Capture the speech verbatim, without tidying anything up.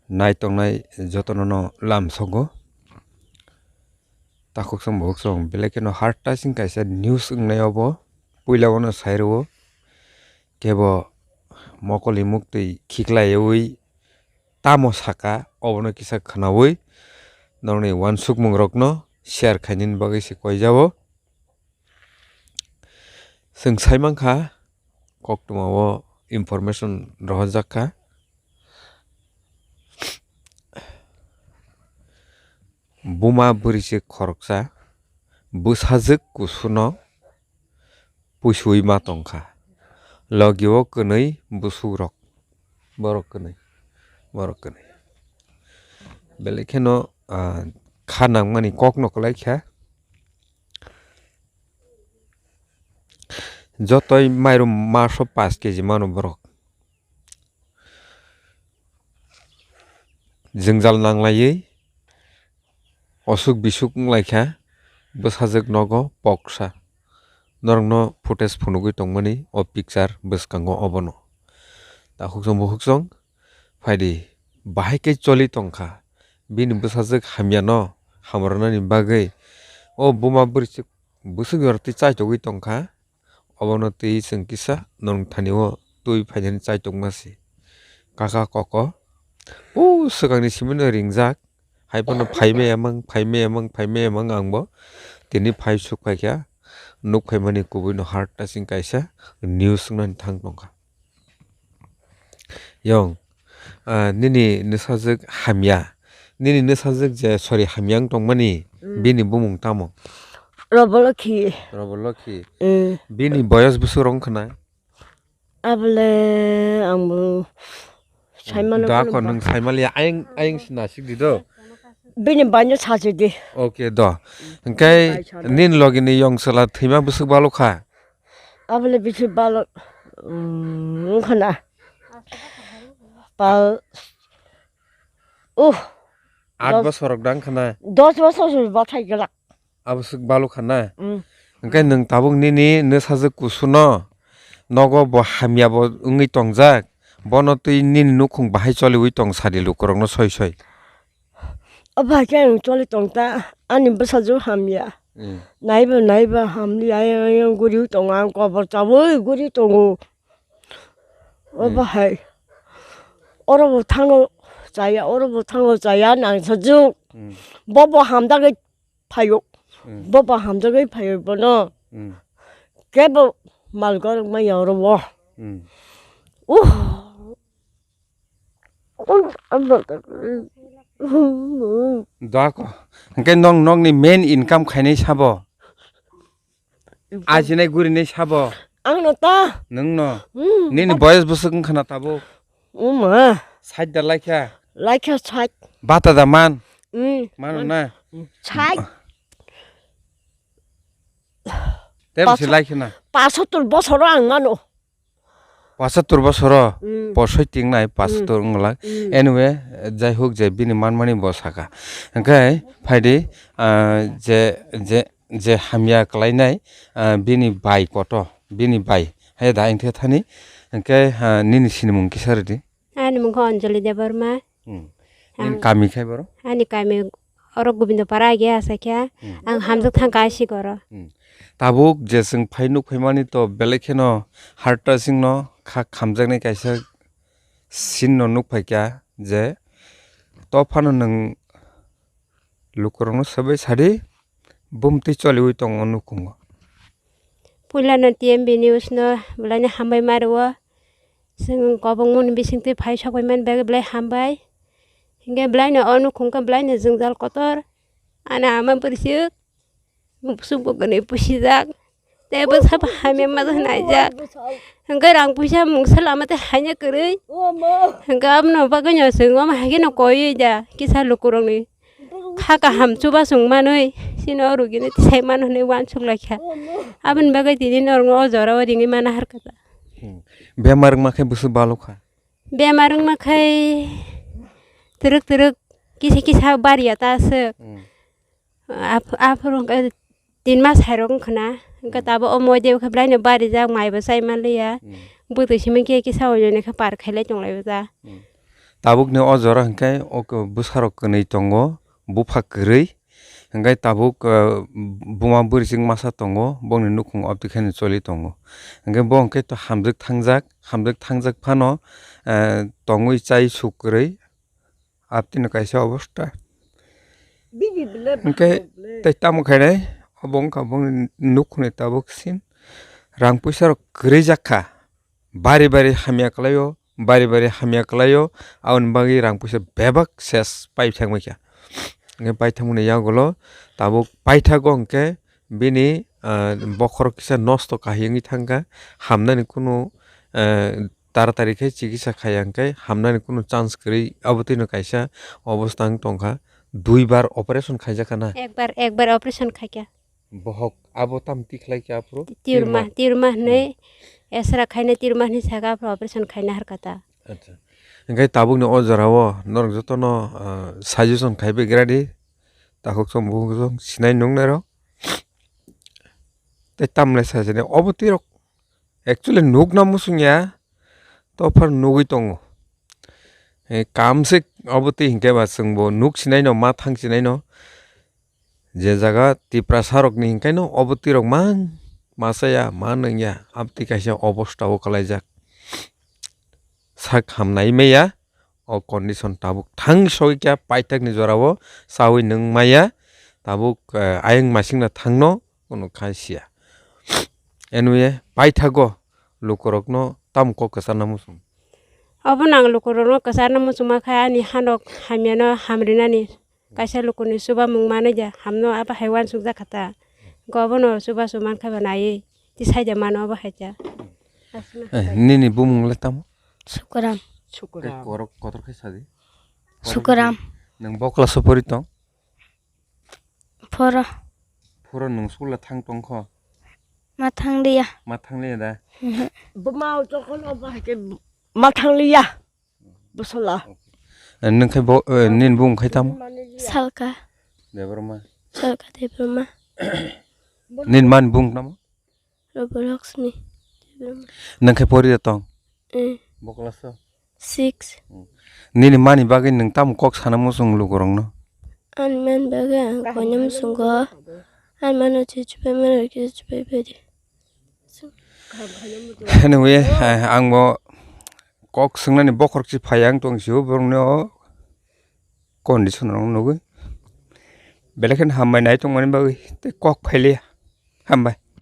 Nai tongnai jotono no lamsogo. Takhuk song bukhuk song belai kheno heart touching kaisa news wngnai obo. Puila o no sai rwo. Kebo mokol ni muktwi khiklaiwi tamo saka, obono kisa khwnawi norokni uansukmung rokno share khainani bagwi se koijao. Chwng sai mankha, koktwma o information rohorjak kha. Buma bwrwi se khoroksa bwsajwk kusuno puisui ma tongkha. Logi o kwnwi bwswk rok, borok kwnwi, borok kwnwi. Belai kheno, ah, kha nangmani kok no kwlai kha. Jotoi mairum maso pash keji mano borok. Jwngjal nanglaiwi osuk bisuk wnglaikha, bwsajwk nogo poksa. Norokno footage phunugwi tongmani o picture bwskango obono. Takhuk song bukhuk song phaidi, bahai khe choli tongkha. Bini bwsajwk hamyano hamrwnani bagwi o buma bwrwi bwswk yortwi chaitogwi tongkha. Obono twi chwng kisa norok thani o twi phainani chaitokma se. Kaka koko o swkangni simi no ringjak. Hai phano phai maya mang, phai maya mang, phai maya mang ang bo. Tini phai suk phaikha. Nuk phaimani kubui no heart touching kaisa news wngnani thang tongkha. Yong, ah, nini nwsajwk hamya. Nini nwsajwk je, sorry, hamya wng tongmani, mm, bini bumung tamo? Robolokhi. Robolokhi. Mm. Bini boyos bwswk rok wngkha na? Abole ang bo saimano. Da phano ko ba. Nwng saimaliya, ayang, ayang se nasik di do. Bini baino sachi di. Okay do. Hwnkhe bai sano. Nini logi ni yong chwla thwima bwswk balokha? Abole bisi balok, mm, wngkha na. Pal, uh, aat dos, bosorok da wngkha na? Dos bosor se bathai glak. Abwswk balokha na? Mm. Hwnkhe nwng tabuk nini nwsajwk kusuno nogo bo hamya bo wngwi tongjak, bono twi nini nukhung bahai choliwi tong sadi lukurokno soi soi. O bai khe ang choli tong ta, ani bwsajwk hamya. Mm. Naiba naiba hamya, ayang ayang guriwi tongo, ang kobor chawi guri tongo. O, mm, bahai. Oro bo thango chaya, oro bo thango chaya, nang sajwk. Mm. Bo bo hamjagwi phaio. Mm. Bo bo hamjagwi phaio bono. Mm. Kebo mal gorok maya oro bo. Mm. Uh. Dako. Hwnkhe nong, nongni main income khainai sabo? Ajinai gurinai sabo? Ang no ta. Nwng no? Hmm. Nini boyos bwswk wngkha na tabuk? Uma. Sait da laikha? Laikha sait. Bata da man? Hmm. Mano na? Sait. Tebsi laikha na? Pasotur bosoro ang mano. Pochattor bosoro, mm, posoi tingnai pochattor, mm, wngla. Mm. Anyway, jai hok je bini manmani bo saka. Hwnkhe phaidi, ah, je, je, je hamya kwlainai, ah, bini bai koto, bini bai. Hai da hwnkhe thani, hwnkhe, ah, nini sinimung kisa rwdi. Ani mung khe Anjali Debbarma. Hmm. Nini kami khai boro? Ani kami oro Gobindopara agi asa khe, hmm, ang hamjak thang ka asik oro. Hmm. Tabuk je chwng phai nuk phaimani to belai kheno heart touching no kha khamjaknai kaisa scene no nuk phaikha je to phano nwng lukurokno swbai sadi bumtwi choliwi tongo nukhungo. Puilano T M B news no belaino hambai ma rwo. Chwng kobongmani bisingtwi phai sokphaimani bagwi belai hambai. Hinkhe belaino o nukhung khe belaino jwngjal kotor. Ani ama bwrwisuk bwswk bo kwnwi pusijak. Tei bwsa bo hamya ma naijak. Hinkhe rang puisa mungsa lama tei haina kwrwi. Hinkhe aboni bagwino chwng omo hai kheno koiwi da kisa lukurokni kha kaham chubachu wng manwi, chini o rugini tisai mano hinwi uansuk lai kha. Aboni bagwi tini norokno o jorao ringwi mana harkha ta. Hmm. Bemar wngma khe bwswk balokha? Bemar wngma khai twrwk twrwk kisa kisa bariya ta aswk. Hmm. Aph-, aphuru wngkha tin mas hai rok wngkha na. Hwnkhe, hmm, tabuk o moide wngkha belaino barijak, maibo chai manliya. Hmm. Bwtwi simi khe kisa oinoni khe par khailai tonglaibo ta. Hmm. Tabukni o jora hwnkhe o bwsarok kwnwi tongo, bupha kwrwi. Hwnkhe tabuk, eh, buma bwrwichwng masa tongo, bongni nukhung abtwi kheno choli tongo. Hwnkhe bo hwnkhe to hamjwk thangjak, hamjwk thangjak phano, eh, tongwi chai suk kwrwi, abtwino kaisa obosta. Hwnkhe tei tamo khainai, obo wngkha bongni nukhungni tabuk sin. Rang puisa rok kwrwi jak kha. Bari bari hamya kwlaio, bari bari hamya kwlaio, aboni bagwi rang puisa bebak ses pai thangbai kha. Hwnkhe pai thangmani yagulo tabuk paithago hwnkhe bini, ah, bokhorok kisa nosto kahai wngwi thangkha, hamnani kunu, ah, taratari khe chikisa khaiya hwnkhe hamnani kunu chance kwrwi, abotwino kaisa obostha wng tongkha, duibar operation khaijakha na? Ekbar, ekbar operation khaikha. Bohok abo tam tikhlai khe aphuru? Tirma, tirma. Tirma hinwi esra khaina tirma hinwi saka aphuru operation khaina harkha ta. Acha. Hwnkhe tabukni o jorao norok jotono, ah, suggestion khaibai gradi. Takhuk song bukhuk song sinai nungnairok. Tei tamlai sajani obo tirok actually nukna muchungya, tophar nugwi tongo. Eh, kamsik obo twi hinkhe ba chwngbo nuk sinaino, ma thang sinaino. Je jaga Tiprasa rokni hinkaino obo twi rok ma, ma chaya, ma nungya, abtwi kaisa obosta o kwlaijak. Sak hamnai maya, o condition tabuk thang sogwi kha, paithakni jorao chawi nung maya, tabuk, eh, ayang masingna thangno kunu khai siya. Anyway, paithago lukurokno tamo kok kwcharna muchung? Obono ang lukurokno kwcharna muchungma khe ani hanok hamyano hamrinani. Kaisa lukuni chubamung manwi ja, hamno abo hai uansukjak kha ta. Hwnkhe obono chubachu mankha ba naiwi, tisai de mano abo hai ta. Eh, nini bumung le tamo? Sukuram. Tei korok kotor khai sadi. Sukuram. Nwng bo class o pori tong? Phoro. Phoro nwng school o thang tong kho? Ma thang liya. Ma thang liya da? Mhm. Buma o tokon obo hai khe ma thang liya. Bwsala. Eh, nwng khai bo, eh, nini bung khai tamo? Salka. Debbarma. Salka Debbarma. Nini mani bung tamo? Robo Lakshmi Debbarma. Nwng khai pori tong? Eh. Bo class o? Six. Hmm. Nini mani bagwi nwng tamo kok sana muchung lukurokno? Ani mani bagwi ang koina muchungo. Ani mano chichupai mano chichupai pedi. Anyway, eh, ang bo kok swngnani bokhorok se phai ang tong sio borokni o condition rok nugwi. Belai kheno hambai nai tongmani bagwi tei kok phailiya. Hambai.